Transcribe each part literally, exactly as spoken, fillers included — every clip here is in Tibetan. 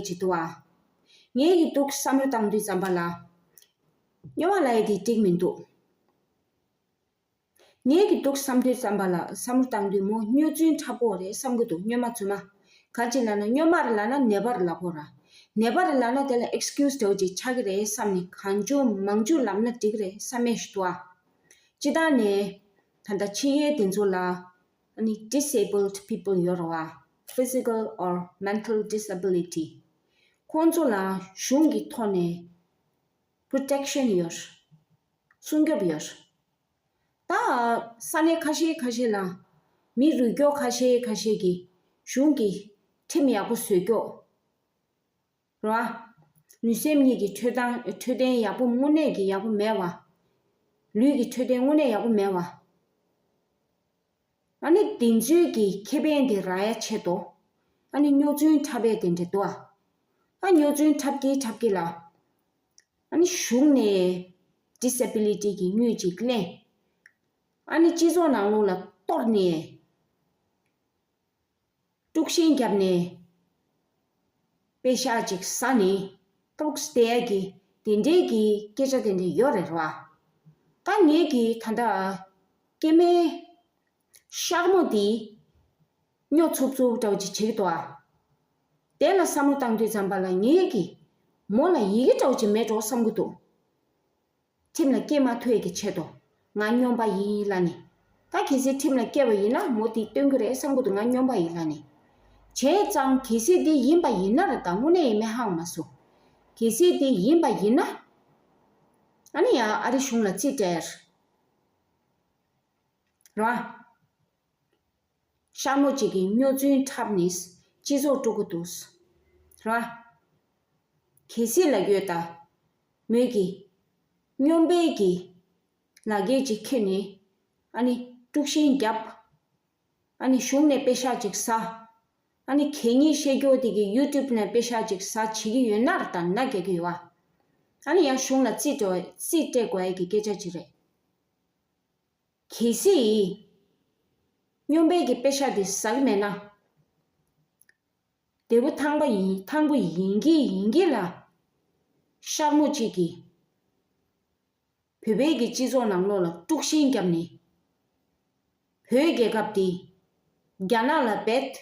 ཅིག་འདུག་ཨ། ངེད་ཀྱི་འདུག་བསམ་བློ་བཏང་དུས་ཙམ་པ་ལ། སྨྱོན་མ་ལབ་ཡ་དེ་འགྲིག་མི་འདུག་ངེད་ཀྱི་འདུག་བསམ་དུས་ཙམ་པ་ལ་བསམ་བློ་བཏང་དུས་མོ་སྨྱོ་རྫུན་འཁྲབ་དགོས་རེད་བསམ་གྱི་འདུག་སྨྱོན་མ་རྫུན་མ། ག་ཅི་ལབ་ན་སྨྱོན་མ་རེད་ལབ་ན་ནད་པ་རེད་ལབ་དགོས་ར། ནད་པ་རེད་ལབ་ན་དེ་ལ་ཨེགས་ཀིའུ་སི་འདྲ་བོ་ཅིག་ཆགས་ཀྱི་རེད་བསམ་ནས་གང་བྱུང་མང་བྱུང་ལབ་ན་འགྲིག་གི་རེད་བསམ་མེད་ཞིག་འདུག་ཨ། སྤྱི་བཏང་ནས་ད་ལྟ་ཕྱི་རྒྱལ་དེ་ཚོ་ལ་ཨ་ནི་disabled people ཡོད་རེད་བ། Physical or mental disability ཁོང་ཚོ་ལ་གཞུང་གི་ཐོག་ནས་པྲོ་ཊེག་ཤན་ཡོད། སྲུང་སྐྱོབ་ཡོད། ད་ས་གནས་ཁ་ཤས་ཁ་ཤས་ལ་མི་རུས་སྐྱོ་ཁ་ཤས་ཁ་ཤས་ཀྱིས་གཞུང་གིས་ཁྲིམས་ཡག་པོ་བཟོས་སྐྱོ། རེད་བ། ལུས་སེམས་གཉིས་ཀྱི་འཕྲོད་སྟངས་འཕྲོད་བསྟེན་ཡག་པོ་དངོས་གནས་ཀྱི་ཡག་པོ་མེད་བ། ལུས་ཀྱི་འཕྲོད་བསྟེན་དངོས་གནས་ཡག་པོ་མེད་བ། ཨ་ནི་དེ་ཚོའི་གི་ཁེ་ཕན་དེ་རག་ཡ་ཆེད་དུ། ཨ་ནི་སྨྱོ་རྫུན་འཁྲབ་པའི་དེ་འདྲ་འདུག་ཨ། ཨ་སྨྱོ་རྫུན་འཁྲབ་ཀྱི་འཁྲབ་ཀྱི་ལ། ཨ་ནི་གཞུང་ནས་ཌི་སེ་བི་ལི་ཊི་གི་དངུལ་ཅིག་ལེན། ཨ་ནི་སྤྱི་ཚོགས་ནང་ལོགས་ལ་གཏོར་ནས། དཀྲུག་ཤིང་བརྒྱབ་ནས་པེ་ཤག་ཅིག་ཟ་ནས་ཏོག་ཙམ་བསྡད་ཡ་གི་དེ་འདྲའི་གི་སྐད་ཆ་དེ་འདྲ་ཡོད་རེད་བ། ད་ངེད་ཀྱི་ད་ལྟ་སྐྱེ་དམན་ཤར་མོ་དེ་སྨྱོ་ཚུབ་ཚུབ་འདྲ་བོ་ཅིག་བྱེད་ཀྱི་འདུག་ཨ། དེ་ལ་བསམ་བློ་བཏང་དུས་ཙམ་པ་ལ་ངེད་ཀྱི་མོ་ལ་ཡི་གེ་འདྲ་བོ་ཅིག་མེད་འགྲོ་བསམ་གྱི་འདུག་ཁྲིམས་ལ་སྐྱེལ་མ་ཐུབ་ཡས་ཀྱི་ཆེད་དུ་ང་སྨྱོན་པ་ཡིན་ལབ་ནས། ད་གལ་སྲིད་ཁྲིམས་ལ་སྐྱེལ་བ་ཡིན་ན་མོ་དེས་སྟོན་གྱི་རེད་བསམ་གྱི་འདུག་ང་སྨྱོན་པ་ཡིན་ལབ་ནས། བྱས་ཙང་གལ་སྲིད་དེ་ཡིན་པ་ཡིན་ན་ར། ད་དངོས་གནས་ཡིན་མིན་ཧ་གོ་མ་སོང་། གལ་སྲིད་དེ་ཡིན་པ་ཡིན་ན། ཨ་ནི་ཡང་ཨ་རི་གཞུང་ལ་རྩིས་སྤྲད་ར། ཤར་མོ་གཅིག་གིས་སྨྱོ་རྫུན་འཁྲབ་ནས་སྤྱི་ཚོགས་དཀྲུག་གི་འདུག་ར། གལ་སྲིད་ལབ་ཀྱི་ཡོད་ད། མོས་ཀྱིས་སྨྱོན་པའི་གི་ལག་འཁྱེར་ཅིག་ཁྱེར་ནས་ཨ་ནི་དཀྲུག་ཤིང་བརྒྱབ། ཨ་ནི་གཞུང་ནས་པེ་ཤག་ཅིག་ཟ། ཨ་ནི་གད་སྙིགས་བཤད་རྒྱུ་དེ་གི་ཡུ་ཊུབ་ནས་པེ་ཤག་ཅིག་ཟ་བྱེད་ཀྱི་ཡོད་ན་ར། ད་ན་རྒྱག་གི་ཡོད་བ། ཨ་ནི་ཡང་གཞུང་ལ་རྩིས་སྤྲོད་རྩིས་སྤྲད་དགོས་ཡ་གི་སྐད་ཆ་ཅིག་རེད། གལ་སྲིད་སྨྱོན་པའི་གི་པེ་ཤག་དེ་ཟ་གི་མེད་ན། བདེ་པོ་ཐང་པ་ཡིན། ཐང་པོ་ཡིན་གྱི་ཡིན་གྱི་ལ། ཤར་མོ་གཅིག་གིས་བོད་པའི་གི་སྤྱི་ཚོགས་ནང་ལོགས་ལ་དཀྲུག་ཤིང་བརྒྱབ་ནས། བོད་རྒྱལ་ཁབ་དེ་རྒྱ་ནག་ལ་རྦད།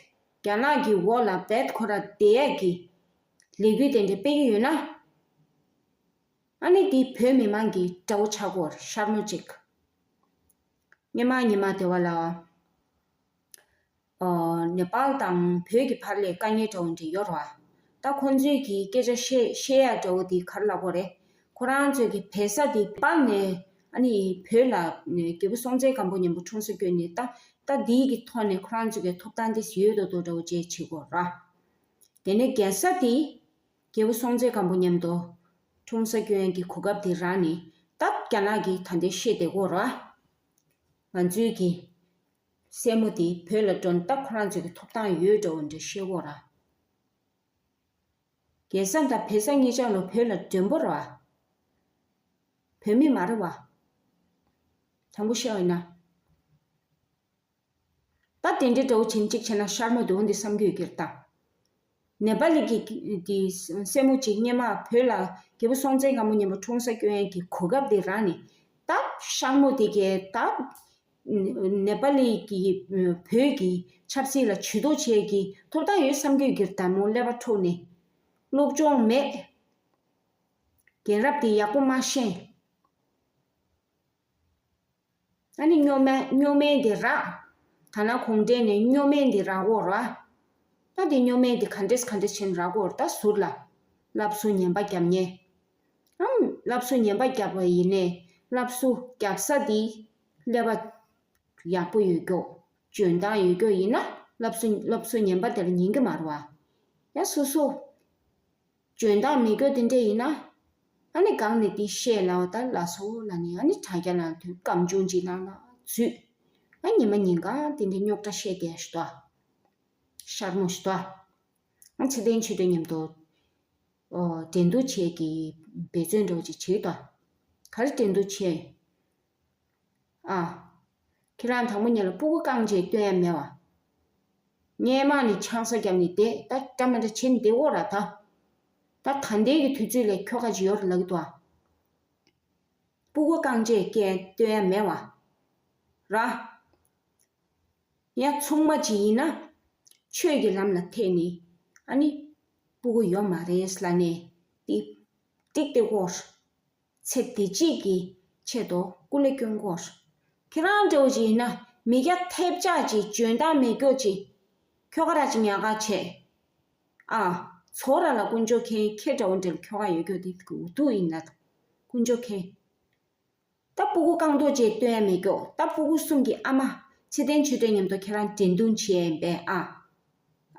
རྒྱ་ནག་གི་འོག་ལ་རྦད་ཁོ་ར་བསྡད་ཡས་ཀྱི་ལས་འགུལ་དེ་འདྲ་སྤེལ་གྱི་ཡོད་ན། ཨ་ནི་དེ་བོད་མི་མང་གི་དགྲ་བོ་ཆགས་ཀྱི་ཡོད་རེད། ཤར་མོ་གཅིག་སྔོན་མ་སྔོན་མ་དེ་བ་ལ། ཨ། ནེ་པཱལ་དང་བོད་ཀྱི་བར་ལ་དཀའ་ངལ་འདྲ་བོ་འདྲ་ཡོད་རེད་བ། ད་ཁོང་ཚོས་ཀྱི་སྐད་ཆ་བཤད་བཤད་ཡ་འདྲ་བོ་དེ་ག་རེ་ལབ་དགོས་རེད། ཁོ་རང་ཚོས་ཀྱི་བལ་བཟའ་དེ་ནེ་པཱལ་ནས་ཨ་ནི་བོད་ལ་རྒྱལ་པོ་སྲོང་བཙན་སྒམ་པོ་མཉམ་པོ་འཁྲུངས་ས་བསྐྱོན་ནས། ད་ད་འདིའི་གི་ཐོག་ནས་ཁོ་རང་ཚོས་ཀྱི་ཐོབ་ཐང་དེ་ཡོད་མདོག་མདོག་འདྲ་བོ་བྱས་བྱེད་དགོས་རེད། དེ་ནས་རྒྱལ་ས་དེ་རྒྱལ་པོ་སྲོང་བཙན་སྒམ་པོ་མཉམ་དུ་འཁྲུངས་ས་བསྐྱོན་ཡ་གི་གོ་སྐབས་དེ་རག་ནས། ད་རྒྱ་ནག་གིས་ད་འདི་བཤད་བསྡད་ཀྱི་ཡོད་རེད་བ། ང་ཚོའི་གི་སྲས་མོ་དེ་བོད་ལ་འགྲོ་ན་ད་ཁོ་རང་ཚོའི་གི་ཐོབ་ཐང་ཡོད་འདྲ་བོ་འདྲ་བཤད་ཀྱི་ཡོད་རེད། རྒྱལ་ས་དང་བལ་བཟའ་གཉིས་ཆ་ལོ་བོད་ལ་མགྲོན་པོ་རེད་བ། བོད་མི་མ་རེད་བ། དྲང་པོ་བཤད་པ་ཡིན་ན། ད་དེ་འདྲའི་འདྲ་བོ་བྱེད་ཅིག་བྱས་ན་ཤར་མོ་དེ་འོ་འདི་བསམ་གྱི་ཡོད་ཀྱི་རེད་ད། ནེ་པ་ལི་གི་དེ་སྲས་མོ་གཅིག་སྔོན་མ་བོད་ལ་རྒྱལ་པོ་སྲོང་བཙན་སྒམ་པོ་མཉམ་པོ་འཁྲུངས་ས་བསྐྱོན་ཡ་གི་གོ་སྐབས་དེ་རག་ནས། ད་ཤར་མོ་དེ་གས་ད་ནེ་པ་ལི་གི་བོད་ཀྱི་ཆབ་སྲིད་ལ་ཇུས་གཏོགས་བྱེད་ཀྱི་ཐོབ་ཐང་ཡོད་བསམ་གྱི་ཡོད་ཀྱི་རེད་ད། མོ་ཀླད་པ་འཁྲུགས་ནས་སློབ་སྦྱོང་མེད། རྒན་རབས་དེ་ཡག་པོ་མ་ཤེས། ཨ་ནི་སྨྱོ་མ་སྨྱོ་མ་དེ་རག་ད་ན་གུང་ཁྲན་ནས་སྨྱོ་མ་དེ་རག་གོ་ར། ད་དེ་སྨྱོ་མ་དེ་ག་འདྲས་ག་འདྲས་བྱས་ནས་རག་གོ་ར། ད་ཟུར་ལ་ལབ་གསུག་ཉན་པ་རྒྱབ་ཉན། ཨམ། ལབ་གསུག་ཉན་པ་རྒྱབ་པ་ཡིན་ནའི་ལབ་གསུག་རྒྱབ་ས་དེ་ཀླད་པ་ཡག་པོ་ཡོད་རྒྱུ། འཇོན་ཐང་ཡོད་རྒྱུ་ཡིན་ན་ལབ་གསུག་ལབ་གསུག་ཉན་པ་དེ་ལ་ཉན་གི་མ་རེད་བ། ཡ་སོ་སོ། འཇོན་ཐང་མེད་རྒྱུ་དེ་འདྲས་ཡིན་ན། ཨ་ནི་སྒང་ནས་དེ་བཤད་ལ་བ་ད་ལ་སོ་ལ་ནི་ཨ་ནི་དྲ་རྒྱ་ནང་དུ་སྐམ་ཆུང་ཅིག་ནང་ལ་འཛུལ། ཨ་ཉི་མ་ཉིན་གང་དེ་འདྲས་རྙོག་དྲ་བཤད་བསྡད་ཤི་ཏོ། ཤར་མོ་ཤི་ཏོ། ཨ་ཚེ་བརྟན་ཆོས་སྒྲོན་མཉམ་དུ། ཨོ། འགྲན་བསྡུར་བྱེད་ཀྱི་འབད་བརྩོན་འདྲ་བོ་ཅིག་བྱེད་ཀྱི་ཏོ། ག་རེ་འགྲན་བསྡུར་བྱེད། ཨ། ཁྱེད་རང་དང་པོ་ཉིད་ལ་སྤུ་གུ་རྐང་རྗེས་སྟོན་ཡ་མེད་བ། སྔས་མ་ནས་ཆང་ས་བརྒྱབ་ནས་བསྡད། ད་འདྲ་མི་འདྲ་བྱེད་ནས་བསྡད་འོ་ར་ད། ད་ད་ལྟའི་གི་དུས་ཚོད་ལས་ཁྱོ་ག་ཅིག་ཡོད་རེད་ལབ་ཀྱི་འདུག་ཨ། སྤུ་གུ་རྐང་རྗེས་སྐྱེལ་སྟོན་ཡ་མེད་བ། ར། ཡ་ཚང་མ་ཅིག་ཡིན་ན། ཆོས་ཀྱི་ལམ་ལ་ཐད་ནས། ཨ་ནི། སྤུ་གུ་ཡོད་མ་རེད་ལབ་ནས། ཏིག་ཏིག་ཏིག་གོ། ཚེ་འདི་གཅིག་གི་ཆེད་དུ་སྐུ་ལས་སྐྱོན་དགོས། ཁྱེད་རང་འདྲ་བོ་ཅིག་ཡིན་ན་མི་སྐྱ་ཐེབས་ཆག་ཅིག་འཇོན་ཐང་མེད་སྐྱོ་ཅིག་ཁྱོ་ག་ར་ཅིག་ཉག་ག་བྱས། ཨ། ཚོ་ར་ལ་དཀོན་མཆོག་མཁྱེན། ཁྱེད་འདྲ་བོ་འདྲ་ལ་ཁྱོ་ག་ཡོད་སྐྱོ་དེ་འུ་ཐུག་ཡིན་ན་དཀོན་མཆོག་མཁྱེན། ད་སྤུ་གུ་རྐང་ཐོག་ཅིག་སྟོན་ཡ་མེད་སྐྱོ། ད་སྤུ་གུ་གསུམ་གྱི་ཨ་མ་ཚེ་བརྟན་ཆོས་སྒྲོན་མཉམ་དུ་ཁྱེད་རང་འགྲན་བསྡུར་བྱས་ཡིན་པས་ཨ།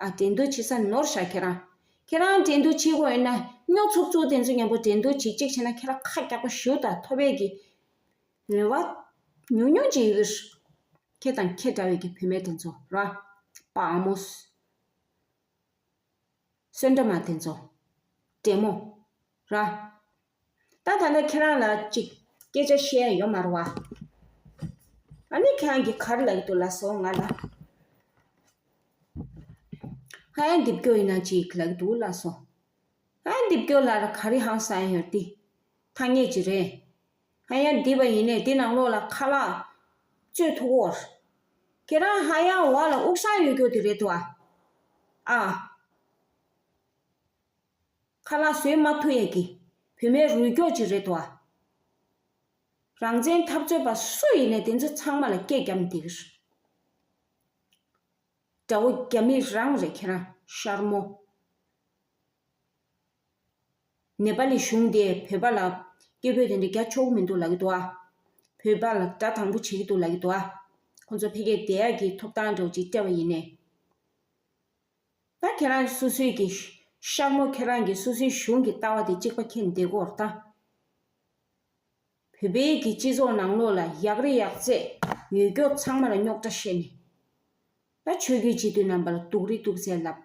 ཨ། འགྲན་བསྡུར་བྱེད་ས་ནོར་ཤག་ཁྱེད་རང་། ཁྱེད་རང་འགྲན་བསྡུར་བྱེད་དགོས་ཡོད་ན་སྨྱོ་ཚུགས་ཚུགས་དེ་ཚོ་མཉམ་པོ་འགྲན་བསྡུར་བྱེད་ཅིག་བྱས་ན་ཁྱེད་རང་ཁ་རྒྱག་པ་ཞུ་དང་ཐོབ་པའི་གི་རེ་བ་ཉུང་ཉུང་ཅིག་ཡོད། ཁྱེད་དང་ཁྱེད་འདྲ་བའི་གི་བུད་མེད་དེ་ཚོ་ར། དཔའ་མོ། གསོན་འདྲ་མ་དེ་ཚོ། འདྲེ་མོ། ར། ད་ད་ལྟ་ཁྱེད་རང་ལ་ཅིག་སྐད་ཆ་བཤད་ཡ་ཡོད་མ་རེད་བ། ཨ་ནི་ཁྱེད་རང་གིས་ག་རེ་ལབ་ཀྱི་འདུག་ལབ་སོང་ང་ལ། ཧ་ཡང་འདི་སྐྱོ་ཡིན་ན་ཅིག་ལབ་ཀྱི་འདུག་ལབ་སོང་། ཧ་ཡང་འདི་སྐྱོ་ལ་ར་ག་རེ་ཧང་སང་ཡོད་དེ། ཐ་སྙད་ཅིག་རེད། ཧ་ཡང་འདི་བ་ཡིན་ནས་འདི་ནང་ལོགས་ལ་ཁ་ལག་བཙོས་ཐུབ་གོ། ཁྱེད་རང་ཧ་ཡང་འོག་ལ་དབུགས་སང་ཡོད་སྐྱོ་དེ་རེད་དོ་ཨ། ཨ། ཁ་ལག་བཟོས་མ་ཐུབ་ཡས་ཀྱི་བུད་མེད་རུས་སྐྱོག་ཅིག་རེད་དོ་ཨ། རང་བཙན་འཐབ་རྩོད་པ་སུ་ཡིན་ནས་དེ་ཚོ་ཚང་མ་ལ་སྐད་རྒྱབ་འདི་གི་དགྲ་བོ་རྒྱ་མི་རང་རེད་ཁྱེད་རང་ཤར་མོ། ནེ་པ་ལི་གཞུང་དེ་བོད་པ་ལ་སྐད་འབོད་དེ་འདྲ་རྒྱག་ཆོག་གི་མི་འདུག་ལབ་ཀྱི་འདུག་ཨ། བོད་པ་ལ་དགྲ་དང་པོ་བྱེད་ཀྱི་འདུག་ལབ་ཀྱི་འདུག་ཨ། ཁོང་ཚོ་ཕ་གིར་བསྡད་ཡག་གི་ཐོབ་ཐང་འདྲ་བོ་ཅིག་སྤྲད་པ་ཡིན་ནས། ད་ཁྱེད་རང་སོ་སོའི་གི་ཤག་མོ་ཁྱེད་རང་གི་སོ་སོའི་གཞུང་གི་ལྟ་བ་དེ་གཅིག་པ་མཁྱེན་བསྡད་ཀྱི་ཡོད་རེད་ད། བོད་པའི་གི་སྤྱི་ཚོགས་ནང་ལོགས་ལ་ཡག་རེ་ཡག་རྩེད་ཡོད་སྐྱོ་ཚང་མ་ལ་རྙོག་དྲ་བཤད་ནས། ད་ཆོས་བརྒྱུད་སྤྱི་འཐུས་རྣམ་པ་ལ་སྡུག་རུས་སྡུག་ཚད་ལབ།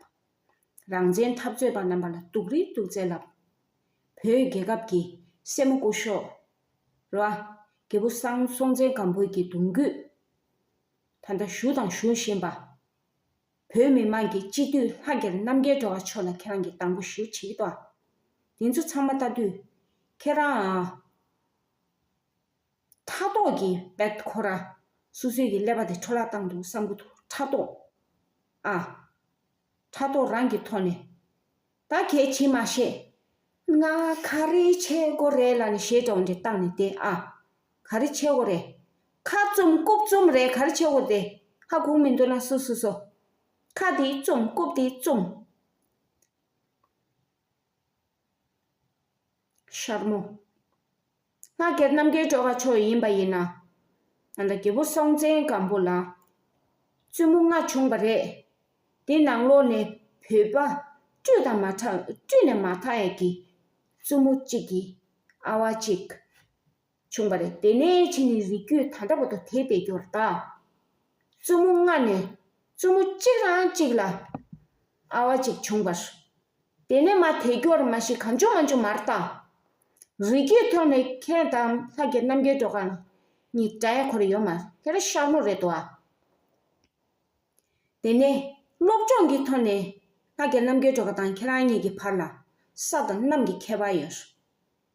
རང་བཙན་འཐབ་རྩོད་པ་རྣམ་པ་ལ་སྡུག་རུས་སྡུག་ཚད་ལབ། བོད་རྒྱལ་ཁབ་ཀྱི་སྲས་མོ་སྐུ་ཞབས་རེད་བ། རྒྱལ་པོ་སང་སྲོང་བཙན་སྒམ་པོ་གི་གདུང་རྒྱུད་ད་ལྟ་བཞུགས་དང་བཞུགས་བཞིན་པ། བོད་མི་མང་གི་སྤྱི་འཐུས་ལྷ་རྒྱལ་རྣམ་རྒྱལ་སྒྲོལ་དཀར་མཆོག་ལ་ཁྱེད་རང་གིས་དང་པོ་ཞུ་བྱེད་ཀྱི་འདུག་དེ་ཚོ་ཚང་མ་ལྟ་དུས་ཁྱེད་རང་ཕྲག་དོག་གིས་བེད་ཁོ་ར་སོ་སོའི་གི་ཀླད་པ་དེ་འཕྲོ་བརླག་བཏང་འདུག་བསམ་གྱི་འདུག་ཕྲག་དོག་ཨ། ཕྲག་དོག་རང་གི་ཐོག་ནས། ད་གལ་ཇི་མ་ཤེས། ང་ག་རེ་བྱེད་དགོས་རེད་ལབ་ནས་གཞས་འདྲ་བོ་འདྲ་བཏང་ནས་བསྡད་ཨ། ག་རེ་བྱེད་དགོས་རེད། ཁ་བཙུམ་རྐུབ་བཙུམ་རེད། ག་རེ་བྱེད་དགོས་རེད། ཧ་གོ་མི་འདུག་ན་སུ་སུ་སོ། ཁ་དེ་བཙུམ་རྐུབ་དེ་བཙུམ། ཤར་མོ། ལྷ་རྒྱལ་རྣམ་རྒྱལ་སྒྲོལ་དཀར་མཆོག་ཡིན་པ་ཡིན་ན། ང་ལ་རྒྱལ་པོ་སྲོང་བཙན་སྒམ་པོ་ལ་བཙུན་མོ་ལྔ་བྱུང་བ་རེད། དེ་ནང་ལོགས་ནས་བོད་པ་སྤྲུལ་དང་མ་ཐག་སྤྲུལ་ནས་མ་ཐག་ཡས་ཀྱི་བཙུན་མོ་གཅིག་གི་ཨ་བ་གཅིག་བྱུང་བ་རེད། དེ་ནས་ཕྱིན་ནས་རིགས་རྒྱུད་ད་ལྟ་བར་དུ་དེ་བསྡད་རྒྱུ་རེད་ད། བཙུན་མོ་ལྔ་ནས་བཙུན་མོ་གཅིག་རང་གཅིག་ལ་ཨ་བ་གཅིག་བྱུང་བ་རེད། དེ་ནས་མ་དེ་སྐྱོར་མ་ཤེས་གང་བྱུང་མང་བྱུང་མ་རེད་ད། རིགས་རྒྱུད་ཐོག་ནས་ཁྱེད་དང་ལྷ་རྒྱལ་རྣམ་རྒྱལ་སྒྲོལ་དཀར་གཉིས་འདྲ་ཡ་ཁོ་རེ་ཡོད་མ་རེད། ཁྱེད་རང་ཤར་མོ་རེད་དོ་ཨ། དེ་ནས་སློབ་སྦྱོང་གི་ཐོག་ནས་ལྷ་རྒྱལ་རྣམ་རྒྱལ་སྒྲོལ་དཀར་དང་ཁྱེད་རང་གཉིས་ཀྱི་བར་ལ་ས་དང་གནམ་གྱི་ཁྱད་པར་ཡོད།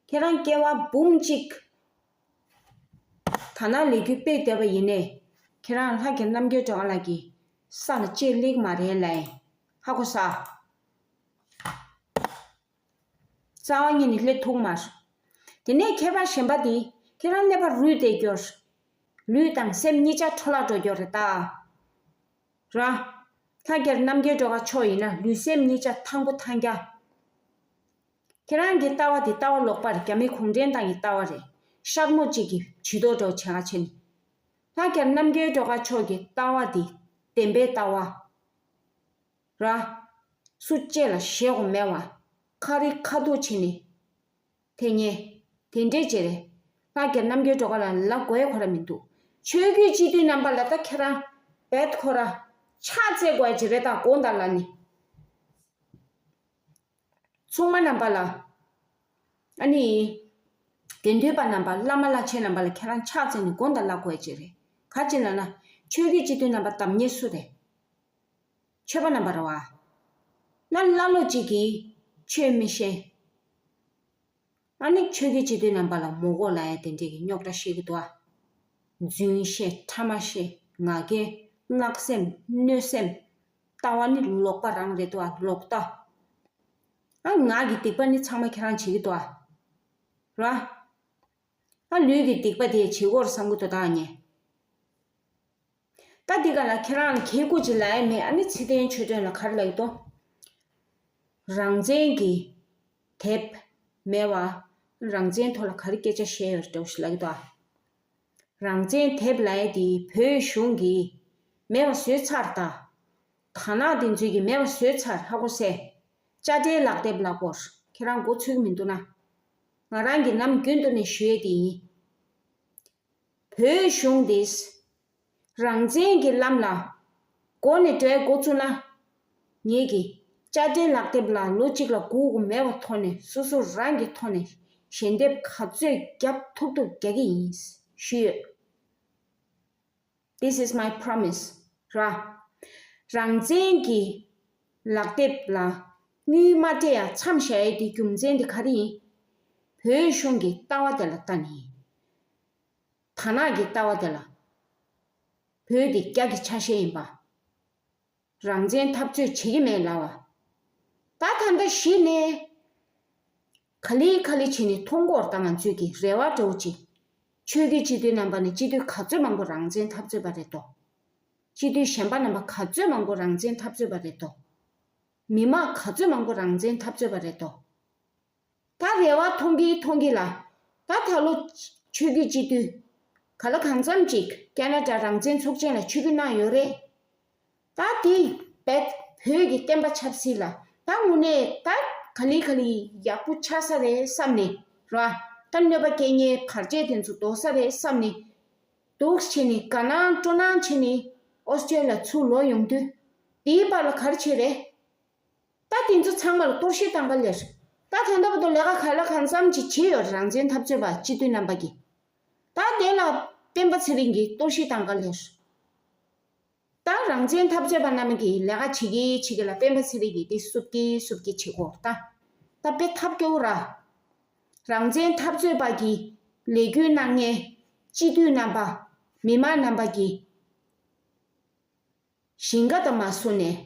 ཁྱེད་རང་སྐྱེ་བ་འབུམ་གཅིག་ད་ནང་ལས་རྒྱུ་སྤེལ་བསྡད་པ་ཡིན་ནས། ཁྱེད་རང་ལྷ་རྒྱལ་རྣམ་རྒྱལ་སྒྲོལ་དཀར་ལགས་ཀྱི་ས་ལ་ལྕེ་ལེགས་མ་རེད་ལབ། ཧ་གོ་ས། རྩ་བ་ཉིད་ནས་སླེབས་ཐུབ་མ་རེད། དེ་ནས་ཁྱད་པར་གཞན་པ་དེ་ཁྱེད་རང་ཀླད་པ་རུལ་བསྡད་རྒྱུ་རེད། ལུས་དང་སེམས་གཉིས་ཆ་འཕྲོ་བརླག་འགྲོ་རྒྱུ་རེད་ད། ར། ལྷ་རྒྱལ་རྣམ་རྒྱལ་སྒྲོལ་དཀར་མཆོག་ཡིན་ན་ལུས་སེམས་གཉིས་ཆ་ཐང་པོ་ཐང་རྒྱ། ཁྱེད་རང་གི་ལྟ་བ་དེ་ལྟ་བ་ལོག་པ་རེད། རྒྱ་མི་གུང་ཁྲན་ཏང་གི་ལྟ་བ་རེད། ཤག་མོ་གཅིག་གི་བྱི་དོར་འགྲོ་བྱེད་ག་བྱེད་ནི། ལྷ་རྒྱལ་རྣམ་རྒྱལ་སྒྲོལ་དཀར་མཆོག་གི་ལྟ་བ་དེ་བདེན་པའི་ལྟ་བ། ར། སུ་གཅེས་ལ་བཞེས་དགོས་མེད་བ། ཁ་རི་ཁ་ཐུག་བྱེད་ནི། དེ་ཉེ། དེ་འདྲས་བྱེད་རེད། ལྷ་རྒྱལ་རྣམ་རྒྱལ་སྒྲོལ་དཀར་ལ་ལབ་དགོས་ཁོ་ར་མི་འདུག་ཆོས་བརྒྱུད་སྤྱི་འཐུས་རྣམ་པ་ལ་ད་ཁྱེད་རང་བེད་ཁོ་ར་ཕྱག་འཚལ་དགོས་ཀྱི་རེད་ད་དགོངས་དག་ལབ་ནི། ཚོང་པ་རྣམ་པ་ལ། ཨ་ནི། དགེ་འདུན་པ་རྣམ་པ་བླ་མ་བླ་ཆེན་རྣམ་པ་ལ་ཁྱེད་རང་ཕྱག་འཚལ་ནས་དགོངས་དག་ལབ་དགོས་ཀྱི་རེད། ག་ཅི་ལབ་ན། ཆོས་བརྒྱུད་སྤྱི་འཐུས་རྣམ་པ་བདམས་མཁན་སུ་རེད། ཆོས་པ་རྣམ་པ་རེད་བ། ན་ཀླ་ཀློ་གཅིག་གིས་ཆོས་མི་ཤེས། ཨ་ནི་ཆོས་བརྒྱུད་སྤྱི་འཐུས་རྣམ་པ་ལ་མི་གོ་ལབ་ཡ་དེ་འདྲས་ཀྱི་རྙོག་དྲ་བཤད་ཀྱི་འདུག་ཨ། རྫུན་བཤད། ཕྲ་མ་བཤད། ང་རྒྱལ། བརྣག་སེམས། གནོད་སེམས། ལྟ་བ་ནི་ལོག་པ་རང་རེད་འདུག་ཨ། ལོག་ལྟ། ཨ། ང་གི་སྡིག་པ་ནི་ཚང་མ་ཁྱེད་རང་བྱེད་ཀྱི་འདུག་ཨ། ར། ཨ། ལུས་ཀྱི་སྡིག་པ་དེ་བྱེད་དགོས་རེད་བསམ་གྱི་འདུག་ད་ངས། ད་འདི་ག་ལ་ཁྱེད་རང་ལ་ཁྱེད་སྐུ་ཅིག་ལབ་ཡ་མེད། ཨ་ནི་ཚེ་བརྟན་ཆོས་སྒྲོན་ལ་ག་རེ་ལབ་ཀྱི་འདུག་རང་བཙན་གྱི་དེབ་མེད་པ། རང་བཙན་ཐོག་ལ་ག་རེ་སྐད་ཆ་བཤད་ཡོད་རེད་འདྲ་བོ་ཞིག་ལབ་ཀྱི་འདུག་ཨ། རང་བཙན་དེབ་ལབ་ཡ་དེ་བོད་གཞུང་གིས་མེད་པ་བཟོས་ཚར་ད། དར་ནག་དེ་ཚོས་ཀྱིས་མེད་པ་བཟོས་ཚར། ཧ་གོ་སོང་། དཔྱ་ཁྲལ་ལག་དེབ་ལབ་དགོས། ཁྱེད་རང་མགོ་ཚོད་ཀྱི་མི་འདུག་ན། ང་རང་གིས་ནམ་རྒྱུན་དུ་ནས་ཞུ་ཡས་དེ་ཡིན། བོད་གཞུང་འདིས་རང་བཙན་གྱི་ལམ་ལ་འགོ་ནས་འགྲོ་འགོ་བཙུགས་ན། ངེད་ཀྱིས་དཔྱ་ཁྲལ་ལག་དེབ་ལ་ལོ་གཅིག་ལ་དགོས་དགོས་མེད་པ་ཐོག་ནས་སོ་སོ་རང་གི་ཐོག་ནས་ཞལ་འདེབས་ག་ཚོད་རྒྱབ་ཐུབ་ཐུབ་རྒྱག་གི་ཡིན་ཞུས་ཡོད། This is my promise. ར། རང་བཙན་གྱི་ལག་དེབ་ལ་དངུལ་མ་སྤྲད་ཡ་མཚམས་བཞག་ཡས་དེ་རྒྱུ་མཚན་དེ་ག་རེ་ཡིན། བོད་གཞུང་གི་ལྟ་བ་དེ་ལ་ལྟ་ནས་ཡིན། དར་ནག་གི་ལྟ་བ་དེ་ལ། བོད་དེ་རྒྱ་གི་ཆ་ཤས་ཡིན་པ། རང་བཙན་འཐབ་རྩོད་བྱེད་ཀྱི་མེད་ལབ་པ། ད་ད་ལྟ་གཞི་ནས་ག་ལེ་ག་ལེ་བྱས་ནས་མཐོང་གི་ཡོད་རེད། ད་ང་ཚོས་ཀྱི་རེ་བ་འདྲ་བོ་ཅིག་ཆོས་བརྒྱུད་སྤྱི་འཐུས་རྣམ་པ་ནས་སྤྱི་འཐུས་ག་ཚོད་མང་པོ་རང་བཙན་འཐབ་རྩོད་པ་རེད་དོ། སྤྱི་འཐུས་གཞན་པ་རྣམ་པ་ག་ཚོད་མང་པོ་རང་བཙན་འཐབ་རྩོད་པ་རེད་དོ། མི་མང་ག་ཚོད་མང་པོ་རང་བཙན་འཐབ་རྩོད་པ་རེད་དོ། ད་རེ་བ་མཐོང་གི་མཐོང་གི་ལ། ད་ད་ལོ་ཆོས་བརྒྱུད་སྤྱི་འཐུས་ག་ལ་གང་འཚམ་ཅིག་ཀ་ན་ཌ་རང་བཙན་ཚོགས་ཆེན་ལ་ཆིབས་བསྒྱུར་གནང་ཡོད་རེད། ད་དེ་བེད་བོད་ཀྱི་བསྟན་པ་ཆབ་སྲིད་ལ་ད་དངོས་གནས་ད་ག་ལེ་ག་ལེ་ཡག་པོ་ཆགས་ས་རེད་བསམ་ནས་ར། ད་གནོད་པ་སྐྱེལ་མཁན་བར་ཆད་དེ་ཚོ་ཟློག་ས་རེད་བསམ་ནས། འདུག་བྱས་ནས་དགའ་སྣང་སྤྲོ་སྣང་བྱས་ནས་ཨོ་སི་ཀྲི་ལ་ཚུར་ལོག་ཡོང་དུས། དེའི་བར་ལ་ག་རེ་བྱས་རེད། ད་དེ་ཚོ་ཚང་མ་ལ་གཏོར་བཤིག་བཏང་ག་ལེར། ད་ད་ལྟ་བར་དུ་ལས་ཀ་ག་ལ་གང་འཚམ་ཅིག་བྱས་ཡོད་རེད། རང་བཙན་འཐབ་རྩོད་པ་སྤྱི་འཐུས་རྣམ་པ་གིས། ད་དེ་ལ་སྤེན་པ་ཚེ་རིང་གིས་གཏོར་བཤིག་བཏང་ག་ལེར། ད་རང་བཙན་འཐབ་རྩོད་པ་རྣམས་ཀྱིས་ལས་ཀ་བྱེད་ཀྱི་བྱེད་ཀྱི་ལ་སྤེན་པ་ཚེ་རིང་གིས་དེ་བསུབ་ཀྱི་བསུབ་ཀྱི་བྱེད་གོ་ད། ད་དཔེ་ཐབས་སྐྱོ་བོ་ར། རང་བཙན་འཐབ་རྩོད་པ་གི་ལས་འགུལ་གནང་མཁན་སྤྱི་འཐུས་རྣམ་པ། མི་མང་རྣམ་པ་གིས་ཞིང་ཁ་དང་མ་བཟོ་ནས།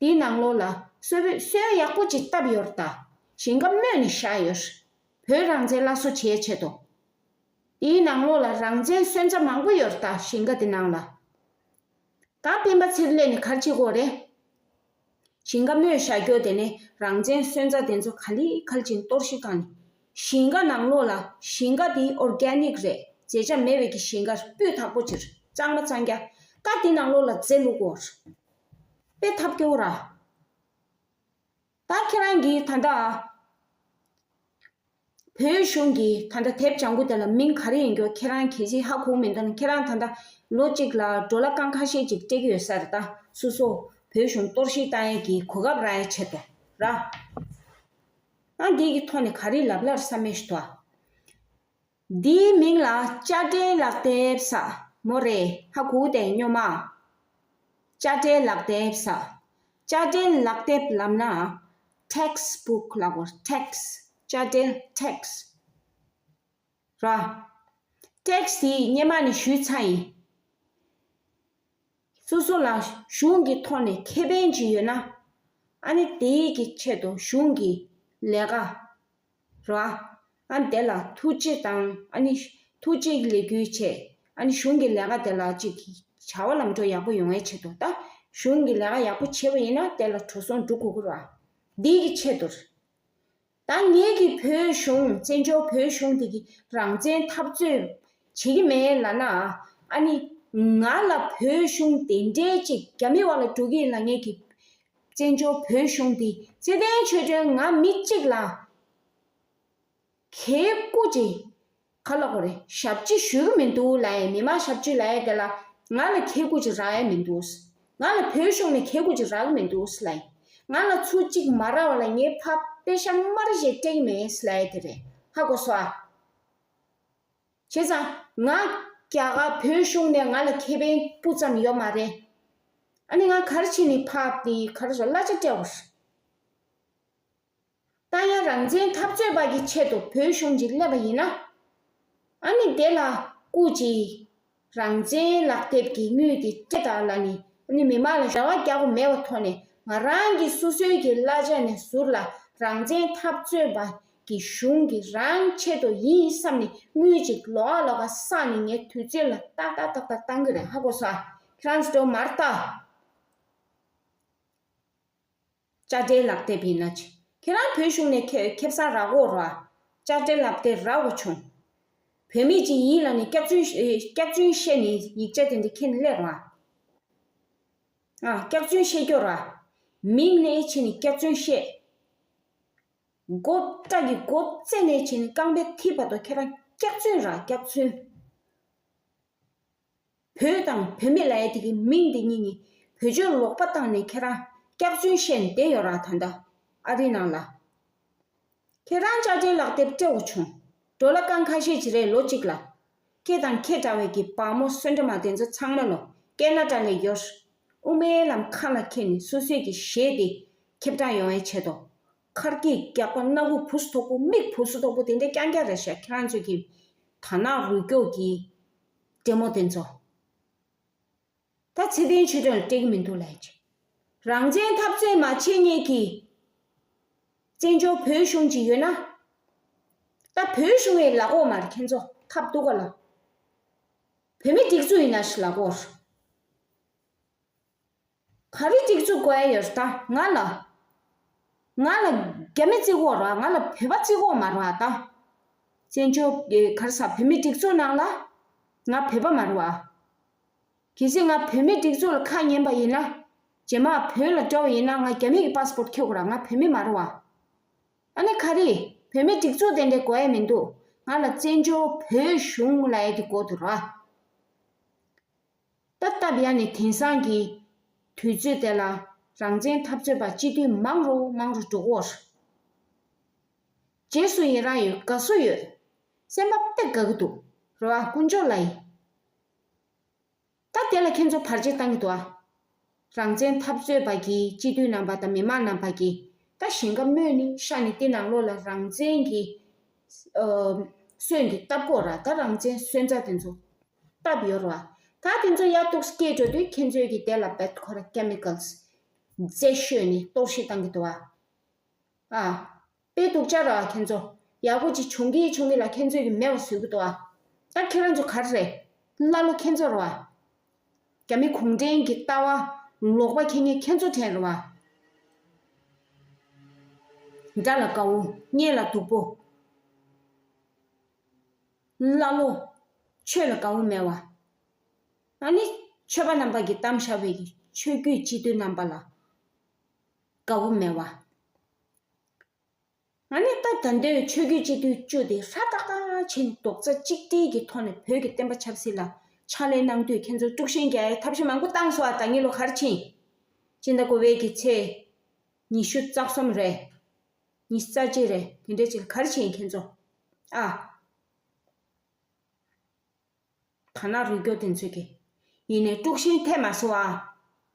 དེའི་ནང་ལོགས་ལ་སོ་སོས་སོན་ཡག་པོ་ཅིག་བཏབ་ཡོད་རེད་ད། ཞིང་ཁ་རྨོས་ནས་བཞག་ཡོད་རེད། བོད་རང་བཙན་སླར་གསོ་བྱེད་ཆེད་དུ། དེའི་ནང་ལོགས་ལ་རང་བཙན་སོན་རྩ་མང་པོ་ཡོད་རེད་ད། ཞིང་ཁ་དེ་ནང་ལ། ད་སྤེན་པ་ཚེ་རིང་ནས་ག་རེ་བྱེད་དགོས་རེད། ཞིང་ཁ་རྨོས་བཞག་རྒྱུ་དེ་ནས་རང་བཙན་སོན་རྩ་དེ་ཚོ་ག་ལེ་ག་ལེ་བྱས་གཏོར་བཤིག་བཏང་ནས། ཞིང་ཁ་ནང་ལོགས་ལ་ཞིང་ཁ་དེ་ཨོར་གེ་ནིག་རེད། རྫས་ཆ་མེད་པའི་གི་ཞིང་ཁ་སྤུས་དག་པོ་ཅིག་གཙང་མ་གཙང་རྐྱང་། ད་དེ་ནང་ལོགས་ལ་རྫས་བླུག་དགོས་རེད། དཔེ་ཐབས་སྐྱོ་བོ་ར། ད་ཁྱེད་རང་གིས་ད་ལྟ་བོད་གཞུང་གི་ད་ལྟ་དེབ་ལྗང་ཁུ་དེ་ལ་མིང་ག་རེ་ཡིན་རྒྱུ་ཁྱེད་རང་གལ་སྲིད་ཧ་གོ་མི་འདུག་ན། ཁྱེད་རང་ད་ལྟ་ལོ་གཅིག་ལ་ཌོ་ལར་རྐང་ཁ་ཤས་ཅིག་སྤྲད་ཀྱི་ཡོད་ས་རེད་ད། སོ་སོ་བོད་གཞུང་གཏོར་བཤིག་བཏང་ཡས་ཀྱི་གོ་སྐབས་རག་ཡས་ཆེད་དུ་ར། ཨ། འདི་གི་ཐོག་ནས་ག་རེ་ལབ་ལབ་བསམ་མེད་ཞིག་འདུག་ཨ། འདིའི་མིང་ལ་དཔྱ་ཁྲལ་ལག་དེབ་ཟེར་མོ་རེད། ཧ་གོ་དེ་སྨྱོན་མ། དཔྱ་ཁྲལ་ལག་དེབ་ཟེར། དཔྱ་ཁྲལ་ལག་དེབ་ལབ་ན་ཊེག་སི་བུག་ལབ་དགོས། ཊེག་སི། དཔྱ་ཁྲལ་ཊེག་སི་ར། ཊེག་སི་དེ་སྔོན་མ་ནས་ཞུས་ཚར་ཡིན། སོ་སོ་ལ་གཞུང་གི་ཐོག་ནས་ཁེ་ཕན་ཅིག་ཡོད་ན། ཨ་ནི་དེའི་གི་ཆེད་དུ་གཞུང་གི་ལས་ཀ་ར། ཨ་ནི་དེ་ལ་ཐུགས་རྗེ་དང་། ཨ་ནི་ཐུགས་རྗེ་ལས་འགུལ་བྱས། ཨ་ནི་གཞུང་གི་ལས་ཀ་དེ་ལ་ཅིག་བྱ་བ་ལམ་འགྲོ་ཡག་པོ་ཡོང་བའི་ཆེད་དུ། ད་གཞུང་གི་ལས་ཀ་ཡག་པོ་བྱས་པ་ཡིན་ན་དེ་ལ་འགྲོ་སོང་འགྲོ་དགོས་ཀྱི་རེད་བ། འདི་གི་ཆེད་དུ་རེད། ད་ངེད་ཀྱི་བོད་གཞུང་། བཙན་བྱོལ་བོད་གཞུང་དེ་གི་རང་བཙན་འཐབ་རྩོད་བྱེད་ཀྱི་མེད་ལབ་ན། ཨ་ནི་ང་ལ་བོད་གཞུང་དེ་འདྲའི་ཅིག་རྒྱ་མི་བ་ལ་འགྲོ་གི་ཡིན་ལབ་མཁན་གྱི་བཙན་བྱོལ་བོད་གཞུང་དེ། ཚེ་བརྟན་ཆོས་སྒྲོན་ང་མི་གཅིག་ལ་ཁེ་སྐུ་ཅིག་ག་ལ་གོ་རེ་ཞབས་ཕྱི་ཞུ་གི་མི་འདུག་ལབ་ཡས། མི་མང་ཞབས་ཕྱི་ལབ་ཡས་དེ་ལ་ང་ལ་ཁེ་སྐུ་ཅིག་རག་ཡས་མི་འདུག་ང་ལ་བོད་གཞུང་ནས་ཁེ་སྐུ་ཅིག་རག་གི་མི་འདུག་ལབ་ཡས། ང་ལ་ཚུར་གཅིག་མ་རག་པ་ལ་ངའི་ཕར་པེ་ཤ་དམར་ཞིག་སྤྲད་ཀྱི་མེད་ལབ་ཡས་དེ་རེད། ཧ་གོ་སོང་ཨ། བྱས་ཙང་ང་རྒྱ་གར་བོད་གཞུང་ནས་ང་ལ་ཁེ་ཕན་སྤུ་ཙམ་ཡོད་མ་རེད། ཨ་ནི་ང་ག་རེ་བྱས་ནས་ཕར་དེ་ག་རེ་ཟེར་གླ་ཆ་སྤྲད་དགོས་རེད། ད་ཡང་རང་བཙན་འཐབ་རྩོད་པ་གི་ཆེད་དུ་བོད་གཞུང་ཅིག་སླེབས་པ་ཡིན་ན། ཨ་ནི་དེ་ལ་སྐུ་མཁྱེན། རང་བཙན་ལག་དེབ་ཀྱི་དངུལ་དེ་སྤྲད་དང་ལབ་ནས། ཨ་ནི་མི་མང་ལ་རེ་བ་རྒྱག་དགོས་མེད་པའི་ཐོག་ནས། ང་རང་གི་སོ་སོའི་གི་གླ་ཆ་ནས་ཟུར་ལ་རང་བཙན་འཐབ་རྩོད་པ་གི་གཞུང་གི་རང་ཆེད་དུ་ཡིན་བསམ་ནས་དངུལ་ཅིག་ལོགས་ཀ་ལོགས་ཀ་བསགས་ནས་ངས་དུས་ཚོད་ལ་ཏག་ཏག་ཏག་ཏག་བཏང་གི་རེད། ཧ་གོ་སོང་ཨ། ཁྱེད་རང་ཚོ་མར་ལྟ། དཔྱ་ཁྲལ་ལག་དེབ་ཡིན་ན་ཅི། ཁྱེད་རང་བོད་གཞུང་ནས་ཁེ་ཁེ་བཟང་རག་གོ་ར། དཔྱ་ཁྲལ་ལག་དེབ་རག་གོ་བྱུང་། བོད་མི་ཅིག་ཡིན་ལབ་ནས་སྐྱག་རྫུན་སྐྱག་རྫུན་བཤད་ནས་ཡིག་ཆ་དེ་འདྲ་ཁྱེར་ནས་སླེབས་ར། ཨ། སྐྱག་རྫུན་བཤད་རྒྱུ་ར། མིང་ནས་བྱས་ནས་སྐྱག་རྫུན་བཤད། མགོ་སྐྲ་གི་མགོ་རྩེ་ནས་བྱས་ནས་རྐང་པའི་མཐིལ་བར་དུ་ཁྱེད་རང་སྐྱག་རྫུན་ར། སྐྱག་རྫུན། བོད་དང་བོད་མི་ལབ་ཡ་དེ་གི་མིང་དེ་གཉིས་ནི་བེད་སྤྱོད་ལོག་པ་བཏང་ནས་ཁྱེད་རང་སྐྱག་རྫུན་བཤད་ནས་བསྡད་ཡོད་ར། ད་ལྟ་ཨ་རི་ནང་ལ། ཁྱེད་རང་དཔྱ་ཁྲལ་ལག་དེབ་སྤྲད་དགོས་བྱུང་། ཌོ་ལར་རྐང་ཁ་ཤས་ཅིག་རེད་ལོ་གཅིག་ལ། ཁྱེད་དང་ཁྱེད་འདྲ་བའི་གི་བག་མོ་སོན་འདྲ་མ་དེ་ཚོ་ཚང་མ་ལོ་ཀེ་ན་ཌ་ལ་ཡོད། དབུ་མའི་ལམ་ཁ་ལ་འཁྱེར་ནས་སོ་སོའི་གི་གཞས་དེ་ཁྱབ་བསྒྲགས་ཡོང་བའི་ཆེད་དུ། ཁར་གྱི་རྒྱག་པ་སྣ་ཁུག་བུ་སུ་དོག་པོ་མིག་བུ་སུ་དོག་པོ་དེ་འདྲ་རྐྱང་རྐྱང་རེད་ཤག་ཁྱེད་རང་ཚོའི་གི་དར་ནག་རུས་སྐྱོག་གི་ཌེ་མོ་དེ་ཚོ། ད་ཚེ་བརྟན་ཆོས་སྒྲོན་ལ་སྤྲད་ཀྱི་མི་འདུག་ལབ་ཀྱི། རང་བཙན་འཐབ་རྩོད་མ་བྱེད་མཁན་གྱི་བཙན་བྱོལ་བོད་གཞུང་ཅིག་ཡོད་ན། ད་བོད་གཞུང་ཡི་ལབ་དགོས་མ་རེད། ཁྱེད་ཚོ་ཐབས་སྡུག་ག་ལ། བོད་མི་སྒྲིག་འཛུགས་ཡིན་ན་ཞིག་ལབ་དགོས་རེད། ག་རེ་སྒྲིག་འཛུགས་དགོས་ཡ་ཡོད་རེད། ད་ང་ལ། ང་ལ་རྒྱ་མི་བརྩི་གི་ཡོད་རེད་བ། ང་ལ་བོད་པ་བརྩི་གི་ཡོད་མ་རེད་བ། ད་བཙན་བྱོལ་གྱི་ག་རེ་ཟ། བོད་མི་སྒྲིག་འཛུགས་ནང་ལ་ང་བོད་པ་མ་རེད་བ། གལ་སྲིད་ང་བོད་མི་སྒྲིག་འཛུགས་ལ་ཁ་ཉན་པ་ཡིན་ན། རྗེས་མ་བོད་ལ་འགྲོ་བ་ཡིན་ན་ང་རྒྱ་མི་གི་པ་སི་པོར་ཊི་འཁྱེར་དགོས་ར། ང་བོད་མི་མ་རེད་བ། ཨ་ནི་ག་རེ། བོད་མི་སྒྲིག་འཛུགས་དེ་འདྲ་དགོས་ཡ་མི་འདུག་ང་ལ་བཙན་བྱོལ་བོད་གཞུང་ལབ་ཡ་དེ་དགོས་འདུག་ར། ད་སྟབས་ཡག་ནས་དེང་སང་གི་དུས་ཚོད་དེ་ལ་རང་བཙན་འཐབ་རྩོད་པ་སྤྱི་འཐུས་མང་རུ་མང་རུ་འགྲོ་གི་ཡོད་རེད། རྗེས་སུ་ཡི་རང་ཡོད། དགའ་བསུ་ཡོད། སེམས་པ་དཔེ་དགའ་གི་འདུག་རེད་བ། དཀོན་མཆོག་ལ་ཡིན། ད་དེ་ལ་ཁྱེད་ཚོ་བར་ཆད་བཏང་གི་འདུག་ཨ། རང་བཙན་འཐབ་རྩོད་པ་གི་སྤྱི་འཐུས་རྣམ་པ་དང་མི་མང་རྣམ་པ་གི་ད་ཞིང་ཁ་རྨོས་ནས་ཤ་ནས་དེ་ནང་ལོགས་ལ་རང་བཙན་གྱི་ཨ་སོན་དེ་བཏབ་དགོས་ར། ད་རང་བཙན་སོན་རྩ་དེ་ཚོ་བཏབ་ཡོད་ར། ད་དེ་ཚོ་ཡར་ཏོག་སྐྱེས་འགྲོ་དུས་ཁྱེད་ཚོས་ཀྱི་དེ་ལ་བེད་ཁོ་ར་ཀེ་མི་ཀལ་སི་རྫས་བཤོས་ནས་གཏོར་བཤིག་བཏང་གི་འདུག་ཨ། ཨ། དཔེ་སྡུག་ཅག་ར་ཁྱེད་ཚོ། ཡག་པོ་ཅིག་བྱུང་གི་བྱུང་གི་ལ་ཁྱེད་ཚོས་ཀྱི་མེད་པ་བཟོས་ཀྱི་འདུག་ཨ། ད་ཁྱེད་རང་ཚོ་ག་རེ་རེད། ཀླ་ཀློ་ཁྱེད་ཚོ་རེད་བ། རྒྱ་མི་གུང་ཁྲན་གྱི་ལྟ་བ་ལོག་པ་ཁྱེད་ཉིད་ཁྱེད་ཚོ་དྲན་རེད་བ། དགྲ་ལ་དགའ་བོ། གཉེན་ལ་སྡུག་པོ། ཀླ་ཀློ། ཆོས་ལ་དགའ་བོ་མེད་བ། ཨ་ནི་ཆོས་པ་རྣམ་པ་གིས་གཏམ་བཞག་པའི་གི་ཆོས་བརྒྱུད་སྤྱི་འཐུས་རྣམ་པ་ལ་དགའ་བོ་མེད་བ། ང་ནི་ད་ད་ལྟའི་ཆོས་བརྒྱུད་སྤྱི་འཐུས་བཅུ་དེ་ཧྲ་ཏག་ཏག་བྱས་ནས་རྡོག་རྩ་གཅིག་སྒྲིལ་གྱི་ཐོག་ནས་བོད་ཀྱི་བསྟན་པ་ཆབ་སྲིད་ལ་ཕྱག་ལས་གནང་དུས་ཁྱེད་ཚོ་དཀྲུག་ཤིང་རྒྱག་ཡའི་ཐབས་ཤེས་མང་པོ་བཏང་སོང་ཨ། ད་ངེད་ལོ་ག་རེ་ཕྱིན། སྤྱི་ཟླ་དགུ་པའི་གི་ཚེས་ཉི་ཤུ་རྩ་གསུམ་རེད། ཉི་ཤུ་རྩ་གཅིག་རེད། དེ་འདྲའི་ཅིག་ག་རེ་ཕྱིན་ཁྱེད་ཚོ་ཨ། དར་ནག་རུས་སྐྱོག་དེ་ཚོས་ཀྱི། ཡིན་ནའི་དཀྲུག་ཤིང་ཐེབས་མ་སོང་ཨ།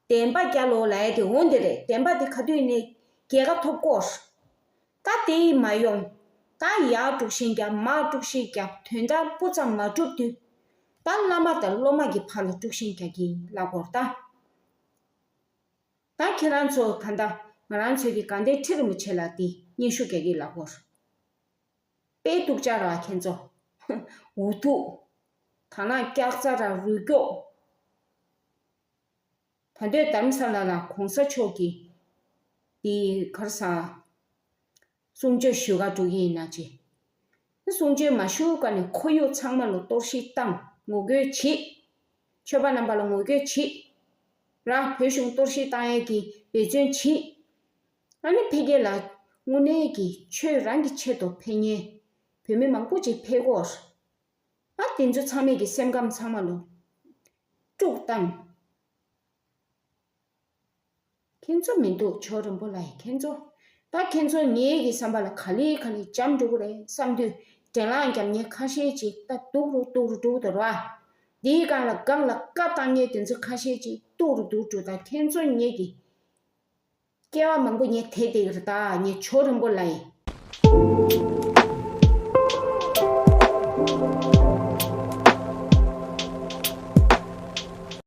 བདེན་པ་རྒྱལ་ལོ་ལབ་ཡ་དེ་འོ་འདི་རེད། བདེན་པ་དེ་ག་དུས་ནས་རྒྱལ་ཁ་ཐོབ་གོ། ད་དེ་ཡིས་མ་ཡོང་། ད་ཡར་དཀྲུག་ཤིང་རྒྱབ། མར་དཀྲུག་ཤིང་རྒྱབ། དོན་དག་སྤུ་ཙམ་མ་གྲུབ་དུས། ད་བླ་མ་དང་སློབ་མ་གི་བར་ལ་དཀྲུག་ཤིང་རྒྱག་གི་ལབ་གོ་ད། ད་ཁྱེད་རང་ཚོ་ད་ལྟ་ང་རང་ཚོའི་གི་དགའ་ལྡན་ཁྲི་རིན་པོ་ཆེ་ལ་དེ་སྙན་ཞུ་རྒྱག་གི་ལབ་གོ། དཔེ་སྡུག་ཅག་ར་ཁྱེད་ཚོ། འུ་ཐུག་དར་ནག་སྐྱག་རྫ་ར་རུས་སྐྱོག་ད་ལྟའི་དྷ་རམ་ས་ལ་ལ་གོང་ས་མཆོག་གིས་དེ་ག་རེ་ཟ། གསུང་ཆོས་ཞུ་ག་འགྲོ་གི་ཡིན་ན་ཅི། གསུང་ཆོས་མ་ཞུ་ག་ནས་ཁོར་ཡུག་ཚང་མ་ལ་གཏོར་བཤིག་བཏང་། ངོ་རྒོལ་བྱེད། ཆོས་པ་རྣམ་པ་ལ་ངོ་རྒོལ་བྱེད། ར་བོད་གཞུང་གཏོར་བཤིག་བཏང་ཡས་ཀྱི་འབད་བརྩོན་བྱེད། ཨ་ནི་ཕ་གི་ལ་དངོས་གནས་ཀྱི་ཆོས་རང་གི་ཆེད་དུ་ཕན་མཁན་བོད་མི་མང་པོ་ཅིག་ཕེབས་གོ། ཨ་དེ་ཚོ་ཚང་མས་ཀྱི་སེམས་ཁམས་ཚང་མ་ལ་དཀྲུག་བཏང་། ཁྱེད་ཚོ་མི་འདུག་ཇོ་རིན་པོ་ལགས་ཡིན། ཁྱེད་ཚོ། ད་ཁྱེད་ཚོ་ངེད་ཀྱི་བསམ་པ་ལ་ག་ལེ་ག་ལེ་འཇམ་འགྲོ་གི་རེད་བསམ་དུས། དྲན་ལག་རྒྱབ་མཁན་ཁ་ཤས་ཅིག་ད་སྡུག་རུ་སྡུག་རུ་འགྲོ་གི་འདུག་ར། འདིའི་སྒང་ལ་སྒང་ལ་བཀའ་བཏང་མཁན་དེ་ཚོ་ཁ་ཤས་ཅིག་སྡུག་རུ་སྡུག་འགྲོ། ད་ཁྱེད་ཚོ་ངེད་ཀྱི་སྐྱེ་བ་མང་པོ་ངས་དེད་བསྡད་ཀྱི་རེད། ད་ངས་ཇོ་རིན་པོ་ལགས་ཡིན།